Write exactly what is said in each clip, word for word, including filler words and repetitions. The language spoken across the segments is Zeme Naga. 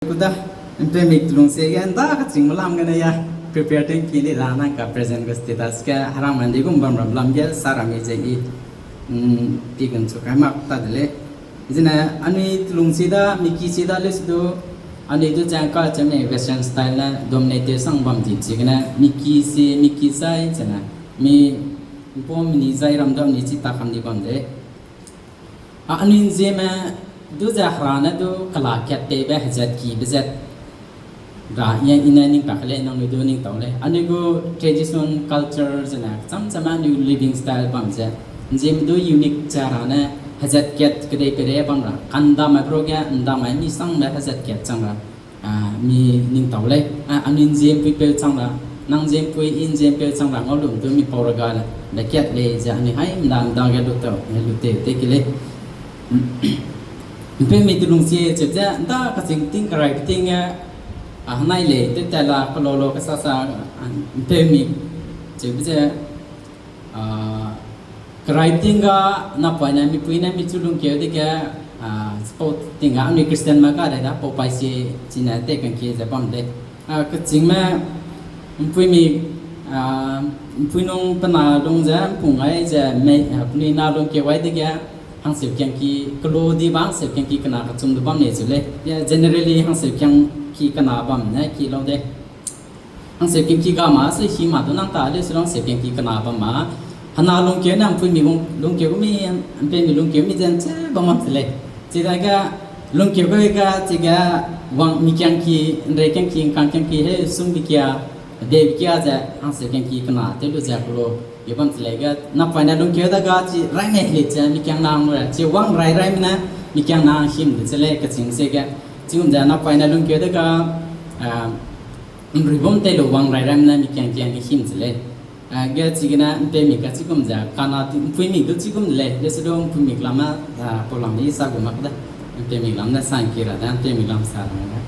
ku da, ’mpeumi telungsie ge ’nda kechîngme lam gene ya, prepare ting ki ni da nang ka present ge status ge herang mandi gum bam ram lam ge sa ra mi ze i, mm, pi gun chu kai mak ta de lei. Zene anui telungsie da, miki sie da lei se du, anui du chang ka chang ne western style ne dominate sang bam di chigene, miki sie, miki zai, zene, mi ’mpau mi ni zai ram da ni chi ta kam di bam de. A, anui ’nzieme du ze hera ne du kela kat teibe hezat kibe zat ra, i, i ne ning pak lei, nangnui du ning tau lei. Anui gu tradition, culture zene, cham cham anui living style bam ze. ’Nzieme du unique cha ra ne hezat kat kedei peirei bam ra. Kandamai bro ge, ’ndamai misangbe hezat kat chang ra. A, mi ning tau lei. A, anui ’nziempui peu chang ra, nang ’nziempui, i ’nziempeu chang ra ngau lum du mi pau ra ga le, be kat lei ze anui hai ’nda ’nda ge lu tau, lu te te ke lei. ’Mpeumi telungsie cheu ze, ’nda kechîng ting kerai ting ge, a, henai lei, te te la, kelolo, kesa sa, a, ’mpeumi cheube ze, a, kerai ting ga, napoine, mipui ne, michu lungkeu dege, a, chipau ting ga, anui Christian ma ga dai da, pau paî sie, chine, te kangkie ze bam de. A, kechîngme, ’mpuimi, a, ’mpui nung pe na lung ze, ’mpung gai ze, mei, a, penui na lungkeu gai dege, hangseu kiangki, kelo di ba hangseu kiangki kena kechum du bam lei cheu lei. Ya, generally, hangseu kiangki kena bam ne, ki lau de. Hangseu kiangki ga ma, se hi ma du nang ta lei se hangseu kiangki kena bam ma. Hena lungkeu ne ’mpuimi lung, lungkeu gu mi, ’mpeumi lungkeu mi ze ’nche bam mak te lei. Chidage lungkeu gu ga chige wang mi kiangki, ’nrei kiangki, ’ngkang kiangki, he sum bi kia, dei bi kia ze, hangseu kiangki kena, tew lu ze kelo, ge bam te lei ge, napoine lungkeu da ga chi, rai ne heli ze, mi kiang nang lu re, chi wang rai raime ne, mi kiang nang him de che lei, kechîng se ge. Chigum ze, napoine lungkeu da ga, a, ’nruibum tei lu wang rai raime ne, mi kiang kiang ge him che lei. A, ge chigene ’mpeumi ka chigum ze, kena ti, ’mpuimi du chigum de lei, lei se du ’mpuimi lam ne, a, pau lam i sa gu mak de. ’Mpeumi lam ne sa ’ngki ra de, ’mpeumi lam sa ra de.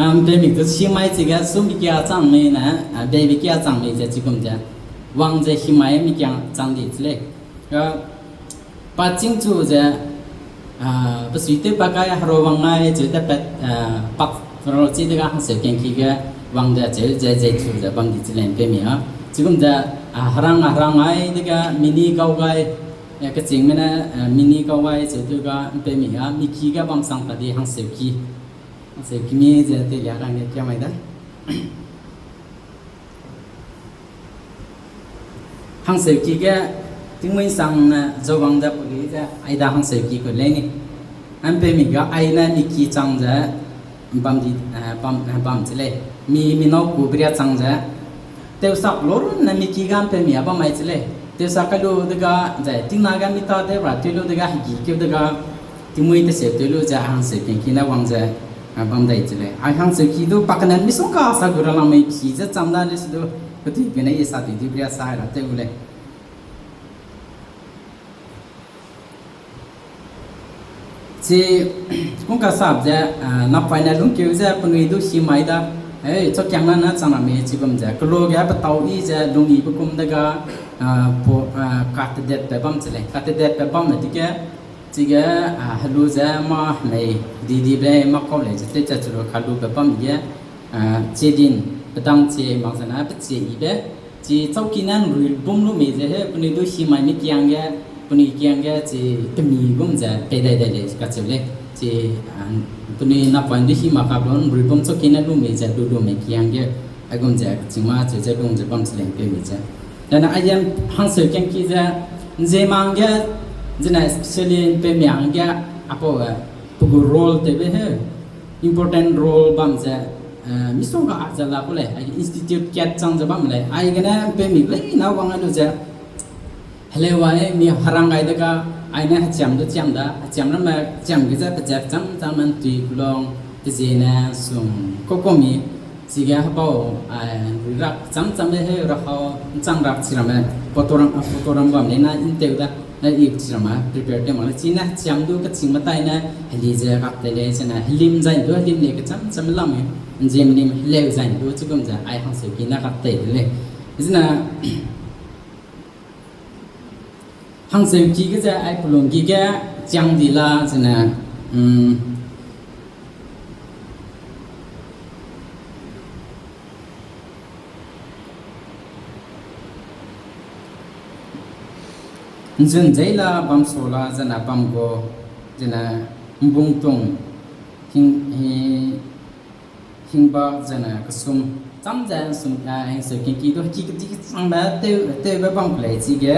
A, ’mpeumi du si mai chige, sum bi kia chang mei ne, a, dei bi kia chang mei ze chigum ze. Wang ze hi mai mi kiang chang di che lei. A, pa chîngchu ze, a, pe sui tew pa kai hero wang ngai cheu te pat, a, pak ro chi dega hangseu kiangki ge wang ze cheu ze ze chu ze bam di che lei ’mpeumi a. Chigum ze, a, herang, a, herang ngai dega mini gau gai, a, kechîngme ne, a, mini gau gai cheu dega ’mpeumi a, miki ge bam sang pa di hangseu ki. Hangseu ki mi ze teilia rangge kia mai da. Hangseu ki ge tingmui ’nsangne zau wang ze peli ze, ai da hangseu ki ku lei ni. ’Mpeumi ga ai ne miki chang ze bam di, a, bam, a, bam che lei. Mi, mi nâu ku beria chang ze, tewsak lu runne miki ga ’mpeumi a bam mai che lei. Tewsak kai lu dega ze, tingna ga mi ta tew ra tew lu dega, hegi keu dega, tingmui teseu tew lu ze, hangseu kiangki ne wang ze, a, bam dai che lei. Ai hangseu ki du, pa kene misongga sa gu ra lang mei ki ze chang da lei se du, ketui gene i sa di di beria sa ra tew gu lei. Chi, kung kasap ze, a, napoine lungkeu ze penui du hi mai da, ei, chakiang na ne chang ra mi chigum ze, kelo ge petau i ze lung i be kum dega, a, po, a, katedetbe bam che lei, katedetbe bam le dege, chige, a, helu ze mâ hemei di di be mâ kau lei ze tewcha chu lu kalube bam ge, a, chie din, pedang chie mak zene pechie i be, chi chauki ne ’nruibum lu mei ze he, penui du hi mai mi kiang ge, penui kiang ge chi kemi gum ze pei dai dai lei kacheu lei. Chi, a, penui napoine du hi mak kap lu ’nruibum chauki ne lu mei ze lu lu mei kiang ge, aigum ze chingma cheu ze lung ze bam che lei ’mpeumi ze. Dane aiem hangseu kiangki ze, ’nziemak ge, zene especially ’mpeumi hangge, apau, e, pe gu role tewbe he, important role bam ze, e, misongga ze la ku lei, ai institute kat chang ze bam lei, aigene ’mpeumi leina wang ai lu ze, heleu ai mi herang gai dega, aine hechiam du chiam da, hechiam ramme chiam ge ze pezat cham cham man tui kulong, peziene sum, kokomi, chige hebau, ai, rak cham cham le he ra hau, ’nchang rak chi ramme, photo ram, photo ram bam leina ’ntew da, na i chi ramme, prepare tew mak lei, chine hechiam du kechîngme tai ne, heli ze rak tei lei, zene helim zai du helim lei kecham cham lam e, ’nziem lim heleu zai du chigum ze, ai hangseu ki ne rak tei de lei. Zene, hangseu ki ge ze ai pelung ki ge chiang di la zene, mm, Nzun zei la bam sa la zene bam gu, zene mbung tung, hing, hi, hingba zene kesum, cham ze sum, a, hangseu kengki du heki kedi kechangbe tew, tewbe bam ku lei chige,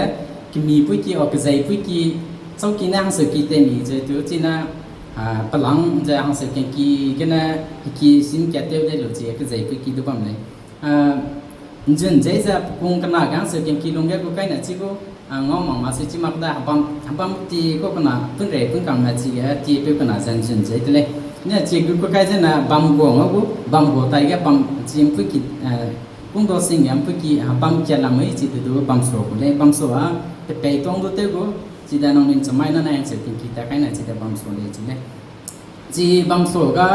kemi puiki, o, kezei puiki, chauki ne hangseu ki tei mi ze tu, chine, a, pelang ze hangseu kengki gene, heki sim kat tew de lu chige kezei puiki du bam lei. A, nzun zei ze pekung kena ge hangseu kengki lungge gu kaine chi gu, a, ngau mak ma se chi mak da, hebam, hebam ti ku kena, pun rei pun kangme chige, ti peu kena ze nzun zei de lei. Ne chi gu ku kai zene bam gu ngau gu, bam gu tai ge bam chi mpuiki, a, kungdo sing ge mpuiki, a, bam kia lamui chi de du bam sa gu lei, bam sa a, pe pei tuang du tew gu, chide nangnui chamai na ne hangseu kengki ta kaine chide bam sa lei chi lei. Chi bam sa ga,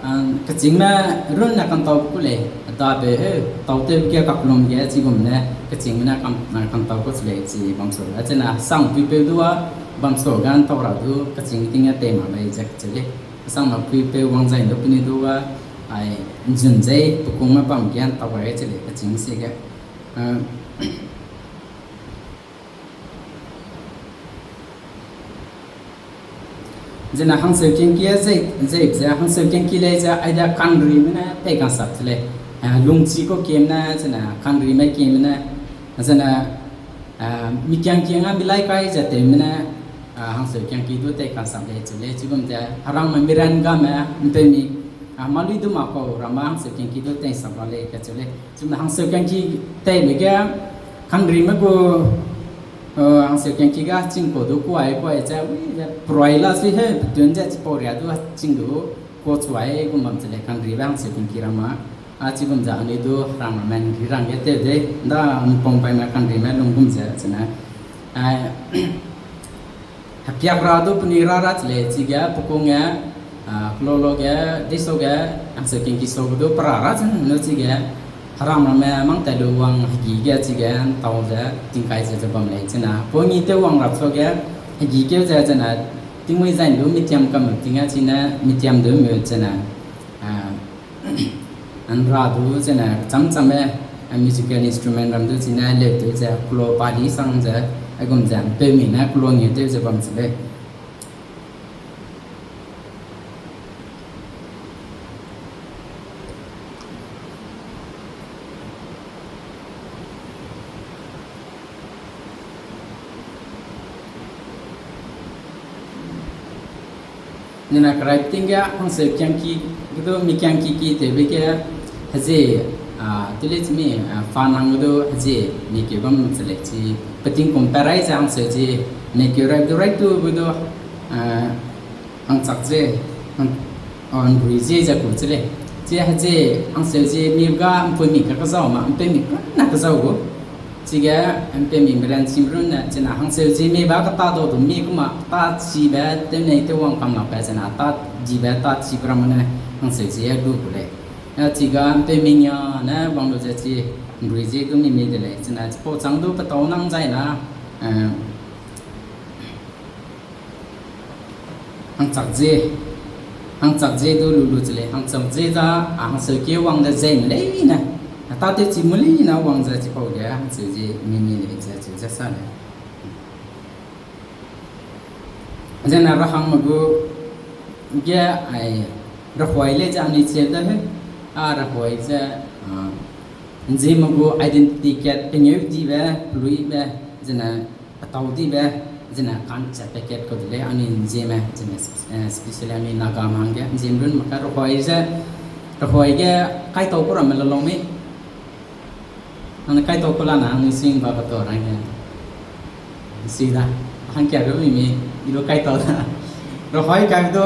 a, kechîngme runne kantau ku lei, dabe he, tau tew ge kaklum ge, chigum ne, kechîngme ne kam-, a, kantau ku chi lei, chi bam sa ga, chine sang puipeu du a, bam sa ga ntau ra du, kechîng ting ge tei mak lei ze kacheu lei. Sang mak puipeu wang zai du penui du a, ai, nzun zei, pekungme bam ge ntau gai chi lei, kechîng si ge. A, Zene hangseu kengki zei, zei ze hangseu kengki lei ze aide kanrime ne tei kangsap ze lei. A, lungchi ku kieme ne, zene kanrime kieme ne, zene, a, mikiang kiang a milai kai ze tewme ne, a, hangseu kengki du tei kangsap lei cheu lei, chigum ze herangme miran game, mpeumi, a, malui du mak kau ramme hangseu kengki du tei sap ra lei kacheu lei. Chigum hangseu kengki teibe ge, kanrime gu, a, hangseu kengki ga ching kau du kuai, kuai ze, ui, ze, pruai la sui he, petun ze, chipau ria du ching du, kau chuai, gum bam che lei, kanribe hangseu kengki ramme. A, chigum ze, anui du, herangme ri rangge tew de, nda, mpong paime kanrime lung gum ze, zene. A, Hepiak ra du penui ra ra chi lei chige, pekung ge, a, kelolo ge, deiso ge, hangseu kengki sau ge du pe ra ra chang nu chige, herang ramme mang tai lu wang hegi ge chige, ntau ze, tingkai ze ze bam lei chine. Pau ngi tew wang rap sau ge, hegi keu ze zene, tingmui zai lu mitiam kam ting a chine, mitiam du mu chine, a, Anra du zene cham chamme, a, musical instrument ram du chine leu tew ze, kulo pali sang ze, aigum ze, peumi ne kulo nge tew ze bam ze lei. Nina krai ting ge hangseu kiangki, ge du mi kiangki ki tewbe ge, hezie, a, tile chimi, a, fa nang ge du hezie mi keu bam ze lei chi, peting kum perai ze hangseu zie, mi keu rai du rai tu ge du, a, hangchak zie, hang, a, nrui zie ze ku che lei. Chi hezie hangseu zie mi ga mpui mi ka kezau ma, mpeumi kena kezau gu. Chige, mpeumi meren chim runne, chine hangseu zie mi ba keta dau du mi kuma, ta chibe, tew nei tew wang kam lakbe, chine ta dibe, ta chibe ramme ne, hangseu zie du gu lei. A, chiga mpeumi nia ne wang lu ze chi, nrui zie du mi mi de lei, chine chipau chang du petau nang zai na, eh, Hangchak zie, hangchak zie du lu lu che lei, hangchak zie za, a, hangseu kie wang de zei me leine, a, tatew chi mu leine wang ze chipau ge, hangseu zie mi mi lei ze, ze, ze sa lei. Zene rahangme gu ge, ai, rahoi lei ze anui cheu de he, a, rahoi ze, a, nzieme gu identity kat pengeu dibe, peluibe, zene, petau dibe, zene kan chat packet kau de lei, anui nzieme, zene, eh, especially anui Naga ma hangge, nziem run mak ka rahoi ze, rahoi ge kaitau ku ramme la lau mei. Anui kaitau ku la na, anui sing ba kato rangge. Si da, hangkia ru mi mi, i lu kaitau da. Rahoi kai du,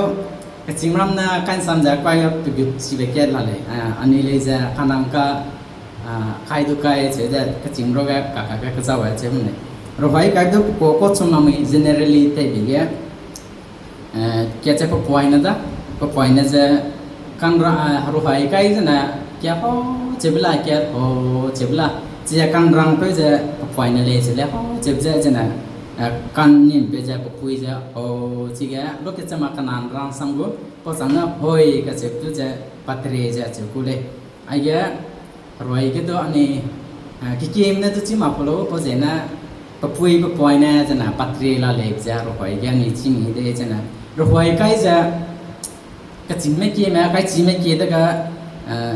kachim ram ne, kan sam ze, kai pegut chibe kat la lei. Ah, anui lei ze, kanang ka, a, kai du kai cheu de, kachim ru ge, ka, ka, ka, kazau ge cheu lei. Rahoi kai du peko ko chum lamui generally teibe ge, eh, kia che pepoine da, pepoine ze, kan ra, a, rahoi kai zene, kia ho, cheu bela kia ho, cheu bela, chi ze kan rang peu ze, pepoine lei cheu lei ho, cheu ze zene, eh, kan nim peu ze, pepui ze, ho, chige, lu ke che ma kanan rang sam gu, pau chang ne hoi kacheu tu ze, patre ze cheu ku lei. Aige, rahoi ge du anui, a, kekieme ne du chi mak ku lau, pau zene, Pepui pepoine zene patri la lei ze Rahoai ge ni chî mi de zene. Rahoai kai ze, kechîngme kieme, kaichime kie dege, eh,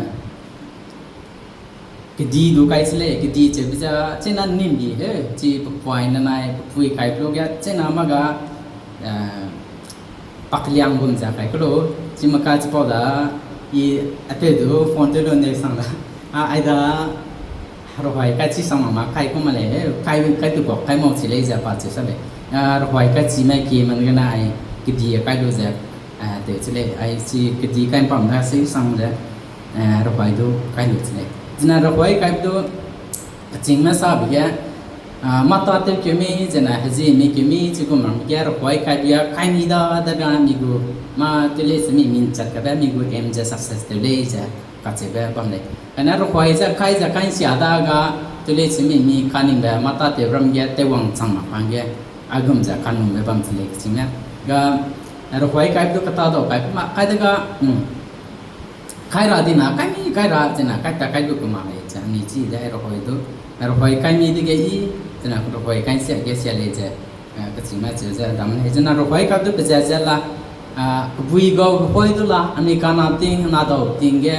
kedi du kai se lei, kedi cheube ze, chena nim di he, chi pepoine nai, pepui kai pe lu ge, chena ma ga, eh, pakliang gum ze kai ku lu, chi ma ka chipau da, i ateu du phone tew lu neu sang da. A, ai da, Rahoai kai chi sang ma ma kai ku ma lei, kai, kai tu bak kai mau chi lei ze pa cheu sa lei. A, Rahoai kaichime kieme gene ai kedi kai lu ze, eh, teu chi lei, ai chi kedi kai mpam da se sang ze, eh, Rahoai du kai lu chi lei. Zene Rahoai kai du, kechîngme sabe ge, ah, mata tewkeu mi, zene hezie mi keu mi, chigum ram ge Rahoai kaibe ge kai mi da, da ga mi gu, mâ tew lei semi mi nchat kabe mi gu aim ze success tew lei ze, kacheube bam lei. Kane Rahoai ze kai ze kai nsia da ga, tew lei semi mi kaningbe mata tew ram ge tewwang chang mak hangge, aigum ze kanungbe bam chi lei kechîngme. Ga, Rahoai kai du kata dau kai ma, kai de ga, mm. Kai ra dina, kai mi kai ra, zena kai ta kai du ku mak lei, ze anui chi de Rahoai du. Rahoai kai mi dege i, zena Rahoai kai nsia ge sia lei ze, eh, kechîngme cheu ze dam lei. Zena Rahoai kai du pe ze ze la, ah, kebui gau Rahoai du la, anui kana ting, na dau ting ge,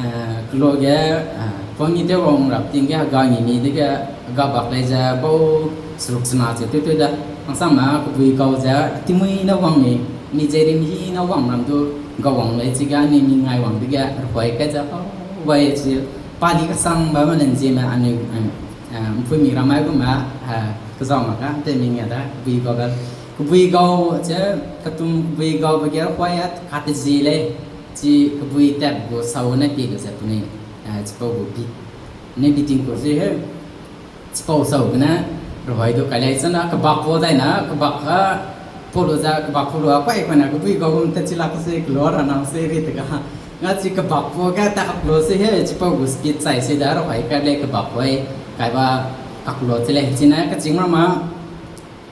eh, kelo ge, eh, pang i tew wang rap ting ge, hega ngi mi dege, hega bak lei ze, bau seruk sena cheu tew tew de, hangsame kebui gau ze, timui ne wang mi, mi ze rim hi ne wang ram du, ga wang lei chige, anui mi ngai wang dege, Rahoai kai ze, oh, wai chi, pa di kesang ba ma len zieme, anui, eh, eh, mpui mi ram ai gume, eh, kezau mak ga, te mi nge da, kebui gau ga, kebui gau ze, ketum kebui gaube ge Rahoai a, kate zi lei, chi kebui tat gu sau ne pi lu ze penui, eh, chipau gu pi, ne pi ting ku zi he, chipau sau gene, Rahoai du kai lei chena kebak pau dai na, kebak ga, pau lu ze kebak pau lu a, kai kai na kebui gau gum tat chi lak se kelo ra nang se ri te ga. Nga chi kebak pau ge ta kelo se he, chipau gu speed chai se da Rahoai kai lei kebak pau, kai ba kakelo chi lei, chine kechîng ma ma,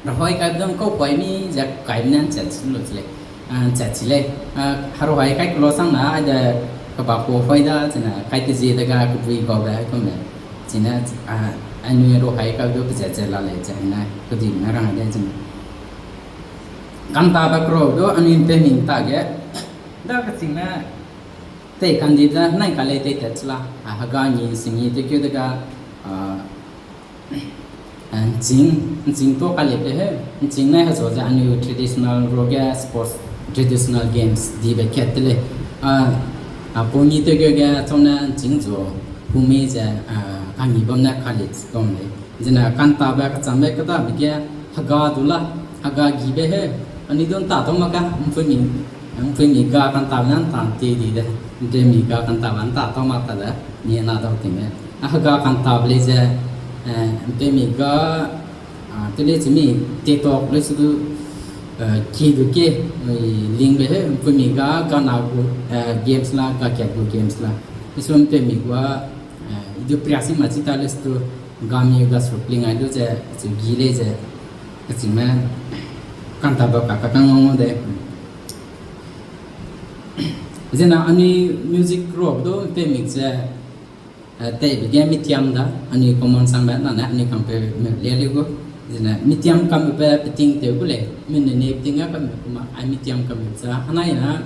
Rahoai kaibe dum kau poi mi ze kaibe ne nchat chi lu chi lei. Ah, nchat chi lei. Ah, Rahoai kai kelo sang na, ai de kebak pau hoi da, chine kai te zie de ga kebui gau de, kum de. Chine, ah, anui Rahoai kai du pe ze ze la lei, chine, kedi ne rang de, chine. Kantabe kro du, anui mpeu mi ta ge. Da kechîngme, tei kandi ze, nai ka lei tei tat chi la. Ah, hega ngi, singi, tewkeu de ga, ah, eh, nching, nching tu ka lei pe he, nching ne hezo ze anui traditional ro ge sports, traditional games dibe kat te lei. Ah, ah, pau ngi tewkeu ge chau ne nching zu, hu mi ze, ah, angi bam ne ka lei bam lei. Zene kantabe kechambe kedabe ge hega du la, hega gibe he, anui du nta tau mak ga, mpui mi, mpui mi ga kantabe ne nta nti di de, mpeu mi ga kantabe nta tau mak ta de, mi na dau ting ge. A hega kantabe lei ze, eh, mpeu mi ga, ah, tele chimi TikTok lei su du, eh, ki du ke, eh, lingbe he, mpui mi ga, gana gu, eh, games la, ga kat gu games la. Isu mpeu mi gua, eh, i du priasi ma chi ta lei su du, ga mi ga su ling ai du ze, chu gi lei ze, kechîngme, kantabe ka kakang ngau de. Zena anui music ro du mpeu mi ze, eh, teibe ge mitiam da, anui common sangbe nane, anui kampeu me lia leu gu. Zene mitiam kamme pe peting tew gu lei, mene ne peting a kamme kuma, ai mitiam kamme za, anai na,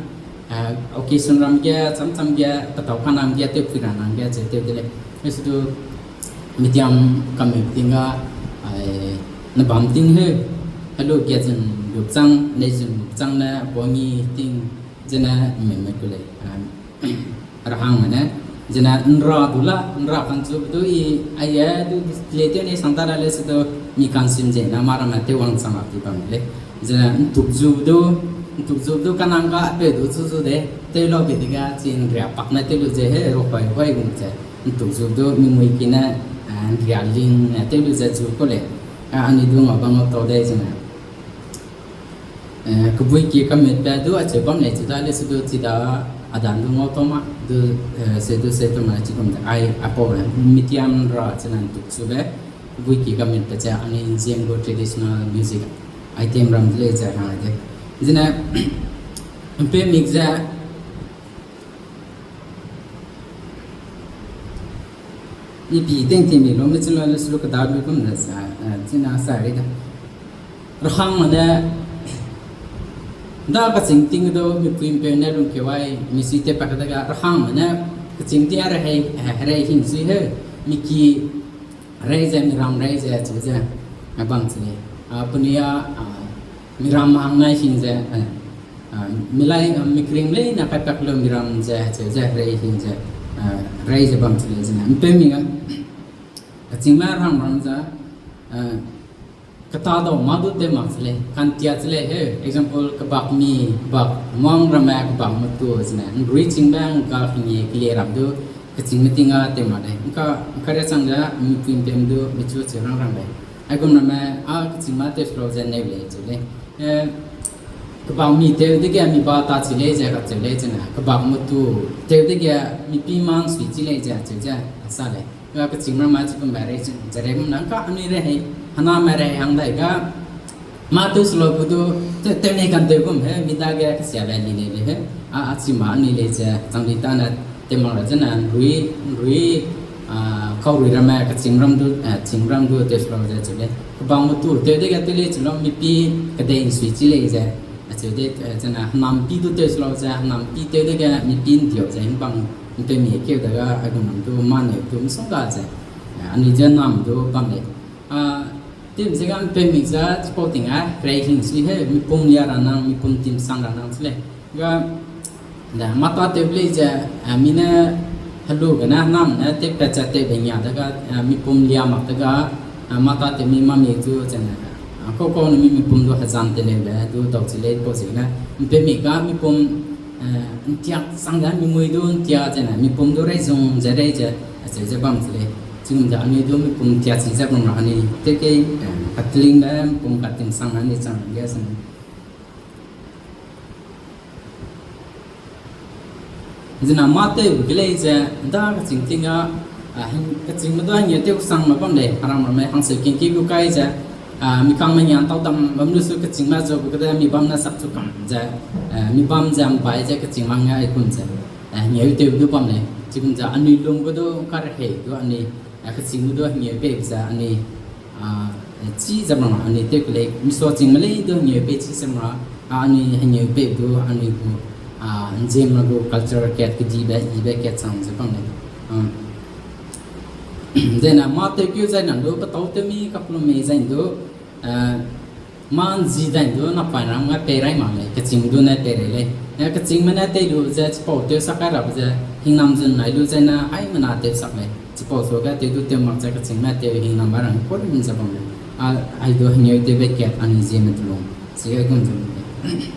eh, occasion ram ge, cham cham ge, petau kanam ge, tewpui ra nang ge, ze tew de lei. Isu du, mitiam kamme peting ga, ai, ne bam ting he, helu ge zun lu chang, ne zun lu chang ne, bongi ting, zene, me me ku lei, ah, rahangme ne, zene nra du la, nra kan zu du i, aye du display tew ne sang ta la lei su du, mi kansim ze na mâ ramme tewwang chang lak ti bam lei. Zene ntuk zu du, ntuk zu du kanang ga peu du zu zu de, tew lau be de ga chi nria pak ne tew lu ze he, ro pai hoi gum ze, ntuk zu du mi mui ki ne, ah, nria ling ne tew lu ze zu ku lei, ah, anui du ngau bam ngau tau de zene. Eh, kebui ki kamit pe du acheu bam lei chi da lei su du chi da a dan du ngau tau ma du, eh, se du se tau ma chi gum de ai apau, eh, mitiam ra chi nan tuk su be, kebui ki kamit pe ze anui Zeme gu traditional music item ram de lei ze hang de. Zene, mpeu mi ze, I pi ting ting mi lu, mi chila le sulu keda lu kum ne sa, eh, china sa ri da. Rahangme ne, da kaching ting du, mipui mpeu ne lungkeu ai, mi sui te pak da ga, rahangme ne, kaching ting a rehei, eh, herei hing sui he, mi ki rei ze, mi ram rei ze, chi ze, eh, bam chi lei. Ah, penui a, ah, mi ram hang nai hing ze, eh, ah, mi lai, ah, mi kring lei na kai pak lu mi ram ze, chi ze, rei hing ze, eh, rei ze bam chi lei zene. Mpeu mi ga, kachingme rahang ram ze, eh, keta dau ma du tew mak chi lei, kantia chi lei he, example, kebak mi, kebak mang ramme, kebak metu zene, nrui chingbe ngka kinge kele ram du, kachingme ting a tew mak lei. Ngka, ngka ria chang ze, mipui mpem du, michu chi rang rang lei. Aigum ramme, a kachingme tew slo ze neu lei, chi lei. Eh, kebak mi tew dege mi ba ta chi lei ze, kacheu lei zene, kebak metu tew dege mi pi mang sui chi lei ze, cheu ze, sa lei. Ga kaching ramme chi kum ba rei chi, ze rei gum nang ka anui rehei, hena me rehei hang dai ga, mâ tew slo gu du, te, tew nei kan tew gum he, mi dage kesiabe li lei le he, a, a chi ma anui lei ze, chang di tane, tew mak ra zene, nrui, nrui, ah, kaurui ramme, kaching ram du, eh, ching ram du, tew slo ze chi lei. Kebang metu, tew dege tew lei chi lau, mi pi, kedei nsui chi lei ze, acheu de, eh, zene, henam pi du tew slo ze, henam pi tew dege, mi pi ndiau ze, hingbang, mpeu mi keu dege, aigum ram du, mâ neu du, misongga ze, eh, anui ze nam du bam lei. Ah, tim ze ga mpeu mi ze, chipau ting a, rei hing sui he, mipum lia ra nang, mipum timsang ra nang chi lei. Ga, da, mâ tâtew lei ze, eh, mi ne helu gene, nam ne, tewpat ze tewbe ngia dege, eh, mipum lia mak dege, eh, mâ tâtew mi mâ mi du zene, eh, kau kau ne mi mipum du hezam teleube du dau chi lei pau ziegene, mpeu mi ga mipum, eh, ntiak sang ze mi mui du ntia zene, mipum du reizung ze rei ze, acheu ze bam chi lei. Chigum ze anui du mipum ntia chi ze bam ra anui, tewkei, eh, katlingbe mipum katimsang anui chang ge sene. Zena mâ tew ke lei ze, da kaching ting a, ah, hing, kachingme du hengeu tew sang me bam lei, aram ramme hangseu kingki gu kai ze, ah, mi kangme ngian tau dam bam lu su kachingme zu gu kede mi bam ne sak chu kam ze, eh, mi bam ze mbai ze kaching mang nge aigum ze, eh, hengeu tew du bam lei, chigum ze anui lung gu du karehei du anui, eh, kachingme du hengeu pei ze anui, ah, eh, chi ze bam ra anui tew ke lei, mi suachingme lei du hengeu pei chi ze bam ra, ah, anui hengeu pei du anui gu, ah, nziemra gu culture kat kedibe, ibe kat chang ze bam lei. Ah, zena mâ tewkeu zai nang du, petâu tew mi kaklu mei zai du, eh, mâ nzi zai du, napai ram nge pei rai mak lei, kaching du ne pei rei lei. Eh, kachingme ne tei lu ze, chipau tew sak kai rabe ze, hingnam zun nai lu zai ne, haimena tew sak lei. Chipau suage tew du tew mak ze kachingme tew hingnam ba rang kau rim ze bam lei. A, ai du hengeu tewbe kat anui ziemme telung. Chige gum ze bam lei.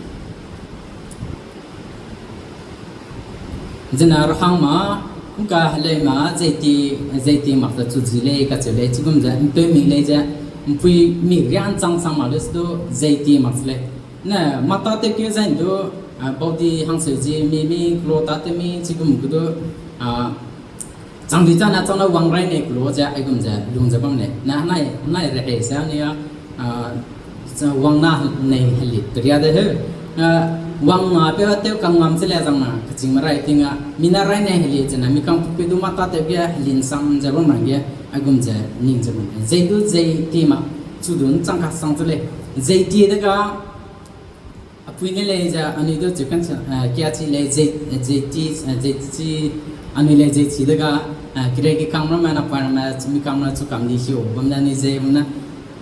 Zena rahang ma, ngka helei ma, zeiti, zeiti mak ze chu zi lei, kacheu lei, chigum ze, mpeu mi lei ze, mpui mi rian chang chang mak lu se du, zeiti mak se lei. Ne, mâ tâtew keu zai du, ah, baudi hangseu zi mi mi, klo tâtew mi, chigum gu du, ah, chang di chana chang na wang rai nei klo ze, aigum ze, lung ze bam lei. Ne, nai, nai rehei se, nia, ah, wang na nei helit peria de heu. Ah, wang na peu a tew kangngam se lei zang na, kachingme rai ting a, mi na rai nei helit zena, mi kangpeu du mâ tâtew ge helin sang ze bam rang ge, aigum ze, ning ze bam lei. Zei du zei ti mak, chu du nchang kasang chu lei. Zei ti dega, apui ne lei ze, anui du chu kan sa, eh, kia chi lei zei, eh, zei ti, eh, zei chi, anui lei zei chi dega, eh, kirei kikang ramme, napai ramme, mi kang ramme chu kam di hiu bam ne anui zei bam ne,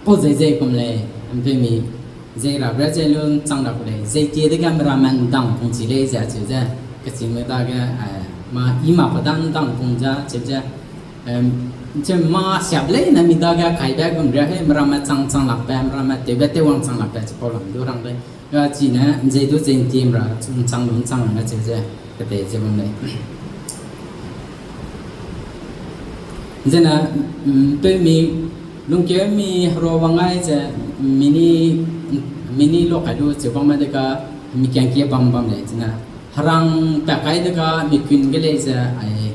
pau zei zei kum lei, mpeu mi, zei ra bre zei lu nchang ra ku lei, zei ti dega mi ramme ndang pung chi lei ze acheu ze, kachingme dage, eh, mâ i mak pa da ndang pung ze, acheu ze, em, nche mâ siap lei ne mi dage kaibe gum ria he, mi ramme chang chang lakbe, mi ramme tewbe tewwang chang lakbe, chipau lam du rang lei. Ga chine, nzei du zei ntim ra, nchang lu nchang ra cheu ze, katei ze bam lei. Zena, mm, peumi, lungkeu mi herua wang ai ze, mini, mini lo kai lu cheu bam ma dega, mi kiangkie bam bam lei, zena. Herang pa kai dega, mi kun ge lei ze, ai,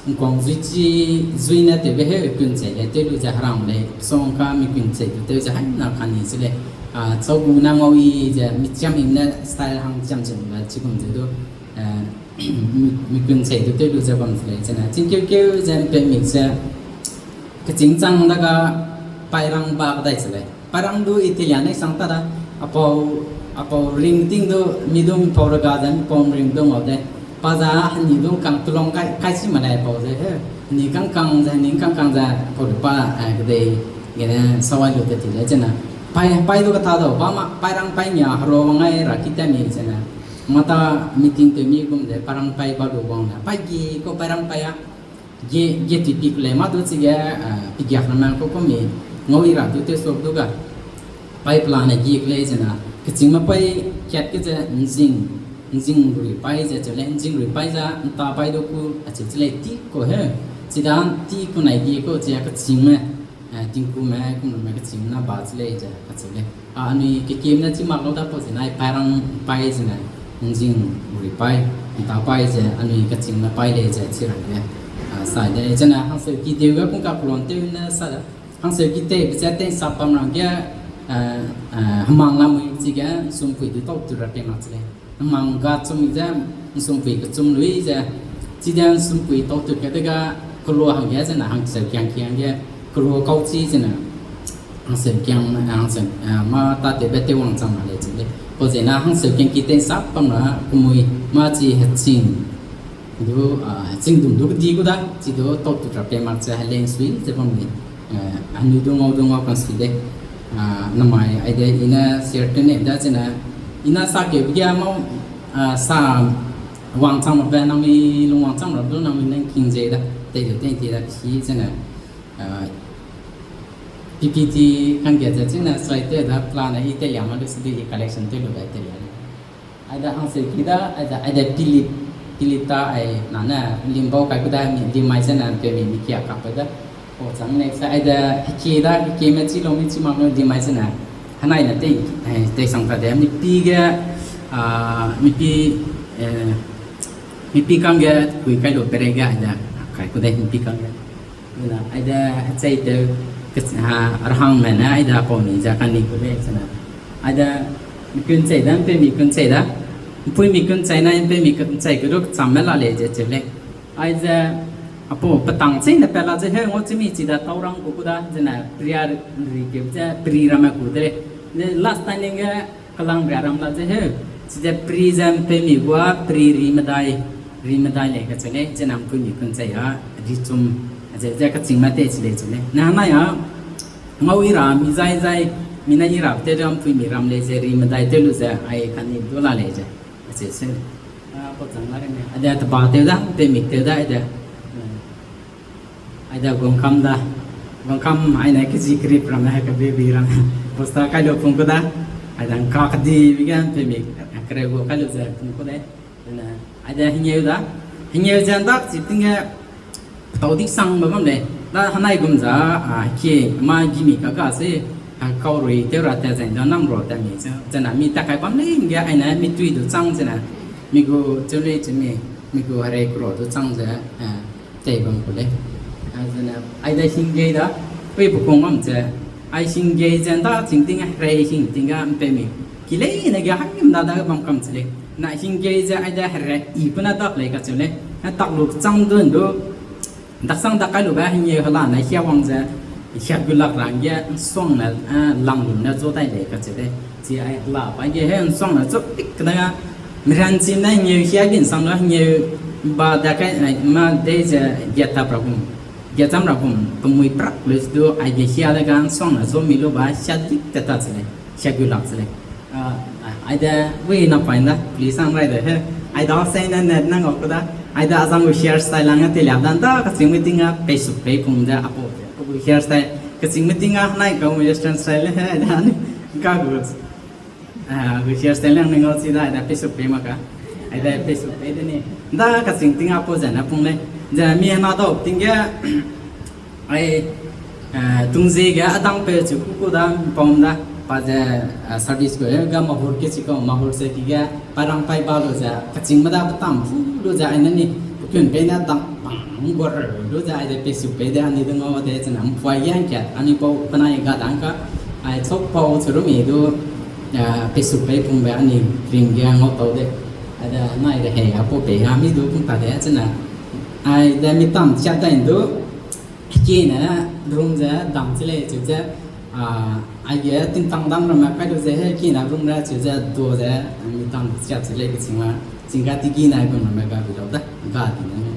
ngkuang zui chi, zui ne tewbe heu kun chei lei, tew lu ze herang lei, song ka mi kun chei du tew ze haimena kani se lei, a, chau gu na ngau i ze, mi chiam hing ne style hang chiam cheu le, chigum ze du, eh, mi, mi kun chei du tew lu ze bam se lei, zena. Chingkeukeu ze mpeumi ze, Kechîng chang da ga pairang ba kedai che lei. Pairang du Italian ne sang ta da, apau, apau ring ting du, mi du mpau rega ze mpau ring du ngau de. Pa za heni du kang tulong kai, kai si ma lei pau ze he. Heni kang kang ze, heni kang kang ze, pau de pa, eh, kedei, gene sawai lu te ti lei zena. Pai, pai du kata dau, ba ma, pairang pai nia, hero wang ai ra ki ta mi zena. Mata meeting te mi gum de, pairang pai ba lu wang na. Pai gi ko pairang pai a. Ge, ge ti pik lei ma du chige, ah, pigiak na mang ko ko mi ngau i ra du te sok du ga. Pai plan ne gi lei zena, kechîngme pai kat ke ze nzing, nzing rui pai ze cheu lei, nzing rui pai ze, nta pai du ku, acheu che lei ti ko he. Chida ti ku nai gi ko chia kechîngme, eh, tingkume, kumlume kechîngme na ba che lei ze, acheu lei. A, anui kekieme ne chi mak lau da pau ze nai pairang pai zena, nzing rui pai, nta pai ze, anui kechîngme pai lei ze chi rang ge. A, sai de, zena hangseu ki deu ge kung ka kulon tew ne sa da. Hangseu ki tei be ze tei sap bam rang ge, eh, eh, hemang lamui chige, nsumpui du tau tu ra pei mak che lei. Hemang ga chum ze, nsumpui kechum lui ze, chide nsumpui tau tu ke de ga, kelu hangge zena hangseu kiang kiang ge, kelu kau chi zena, hangseu kiang, hangseu, eh, mâ tatew be tew wangchang mak lei chi lei. Pau zena hangseu kiang ki tei sap bam ra, kemui, mâ chi heching, du, ah, heching dum du kedi gu da, chi du tau tu ra pei mak che heleng sui ze bam lei. Eh, anui du ngau du ngau kan sui de. Ah, namai aide i ne share tew ne da zena, i ne sa keu ge mau, ah, sa wangchang mak be nangmi lung wangchang ra du nangmi nang king ze da, tei de tei ti da chi zena, ah, P P T kangge ze chine sai tew da plan ne i tei lia ma lu si de i collection tew lu gai tei lia. Aide hangseu ki da, aide, aide pilip, pilip ta ai na ne, limbau kai ku da mi, limai zena pe mi, mi kia kap da. O chang ne sa, aide, heki da, heki me chi lo mi chi mak lu limai zena. Hanai ne tei, eh, tei sang ta de, mi pi ge, ah, mi pi, eh, mi pi kangge, kui kai lu pere ge, aide, kai ku de, mi pi kangge. Zena, aide, hechei tew, ke-, ah, rahang me ne, aide, pau mi ze, kani ku de, zena. Aide, mi kun chei da, mpe mi kun chei da. Mpui mi kun chei na, mpe mi kun chei ke du, chamme la lei ze cheu lei. Aize, apau, petang chei ne pe la ze, he, ngau chi mi chi da, tau rang ku ku da, zena, peria ri keu ze, peri ramme ku de lei. Ze last time ge, kelang ria ram la ze, he, chi ze peri ze mpe mi gua, peri ri medai, ri medai lei kacheu lei, zena mpui mi kun chei a, ri chum, ze, ze kechîngme tei chi lei cheu lei. Na nai a, ngau i ra mi zai zai, mi ne i ra tew de mpui mi ram lei ze ri medai tew lu ze, ai kani du la lei ze. Acheu se. Ah, pau chang la rene. Aide teba tew da, mpe mi tew da, aide. Aide gungkam da. Gungkam aine keji kerip ramme, kebi bi ramme. Bosta kai lu pung ku da. Aide ngka kedibe ge mpe mi, kereu gu kai lu ze pung ku de. Aide hengeu da. Hengeu ze ndak chi ting ge, petau dik sangbe bam lei. Da hanai gum za, a, kie, ma gimi kaka se, a, kau rui tew ra tat zai da nam ro tat mi ze. Zena mi ta kai bam lei ge, aine mi tui du chang zena. Mi gu cheu lei cheu mi, mi gu herei kura du chang ze, a, tei bam ku lei. A, zena, aide hinggei da, pui pekung bam ze, ai hinggei ze nda ching ting, herei hing ting ga mpe mi. Ki leine ge hangim da da bam kam che lei. Na hinggei ze aide herei i pena dak lei kacheu lei. A, tak lu chang dun du, daksang dak kai lube hengeu hela ne hia wang ze, hia gu lak ra hangge nsuang ne, eh, lang lu ne zu dai lei kacheu lei. Chi ai hela pa ge he nsuang ne zu pik ne ga, miran chim ne hengeu hia gin sang ne hengeu ba da kai, eh, ma dei ze giat tap ra gum, giat cham ra gum, pemui prak lu du aige hia de ga nsuang ne zu mi lu ba hia dik te ta che lei, hia gu lak che lei. Ah, aide, wi na pain da, please ang rai de he. Aide sei ne net nang au ku da. Aide azang gu hairstyle lang a te liap dan da, kaching meeting a, peisuk pei pung de, apo, apo gu hairstyle. Kaching meeting a, nai ka gu western style he, aide ani, ka gu, ah, gu hairstyle lang ne ngau chi da, aide peisuk pei mak ka. Aide peisuk pei de ni. Da kaching ting a apo ze na pung lei. Ze mi na dau ting ge, Ai, eh, tungzie ge adang peu chu ku ku da, pom da, pa ze, eh, service gu, eh, ga mahur ke chi kau, mahur ze ki ge, parang pai ba lu ze, kaching me da petam pu lu ze, ai nani, pekun pei na dang pang gu lu ze, ai de pesu pei de, ani de ngau de, zena, mpuai ge hangkat, ani pau, penai ga dang ka, ai, chok pau chu ru mi du, eh, pesu pei pung be, ani ring ge ngau tau de, ai de, nai de hei, apu pei ha, mi du pung ta de, zena, ai de mi tam chat da du, Kine room ze dam chi lei cheu ze, a, aige tingtang dam ramme kai lu ze he kine room ra cheu ze du ze, mi tang siat chi lei kechingme, chingka tiki nai bam ramme ga bi lau da, ga di ne.